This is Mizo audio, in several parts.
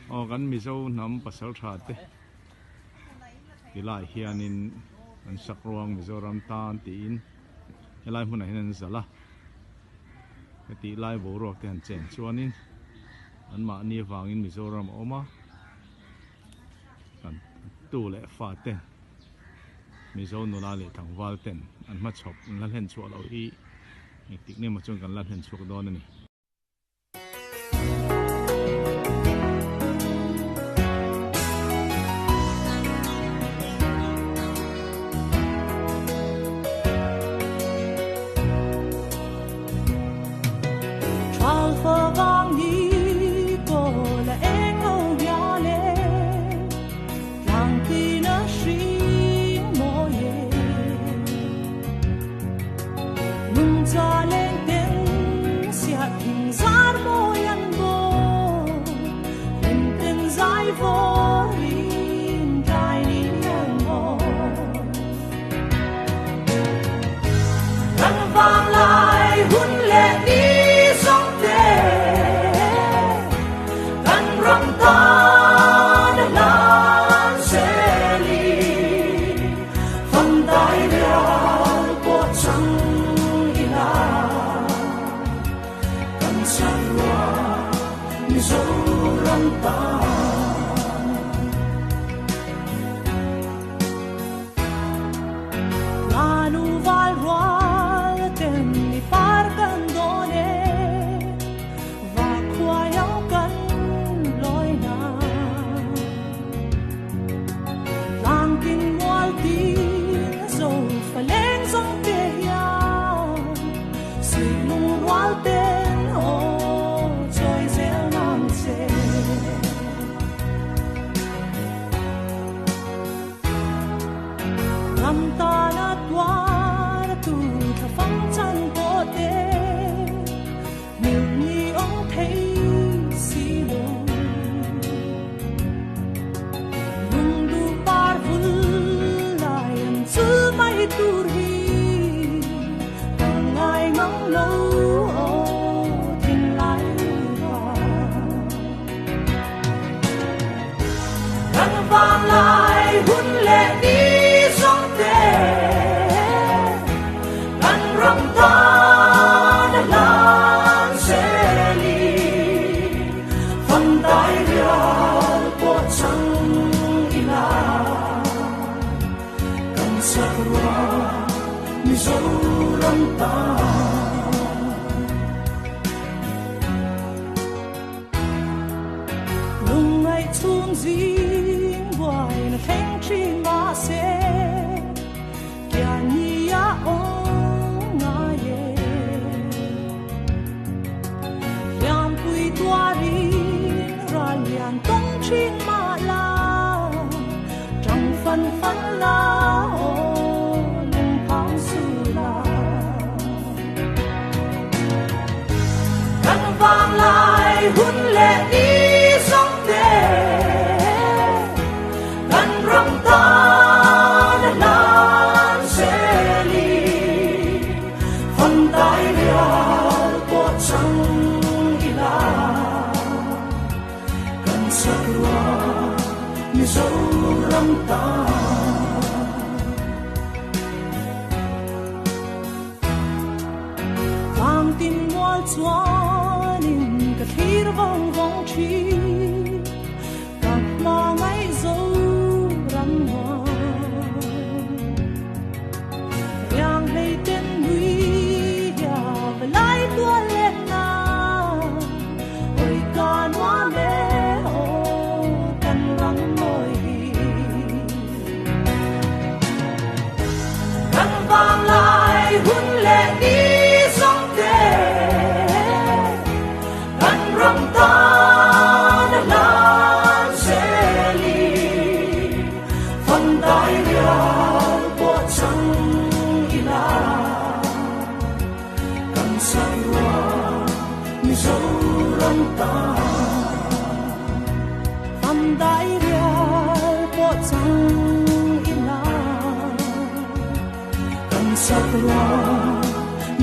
Aw kan Mizo hnam pasaltha te tilai hianin an sak ruang Mizoram tan tiin helai hmunah hian an zalh a, heti lai boruak te han chen chuanin anmahni avangin Mizoram a awm a, kan tu leh fa ten Mizo nula leh tlangval ten an hmachhawp an la hlen chhuah loh hi engtik nge maw chuan kan la hlen chhuak dawn a ni.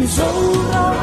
Mizoram.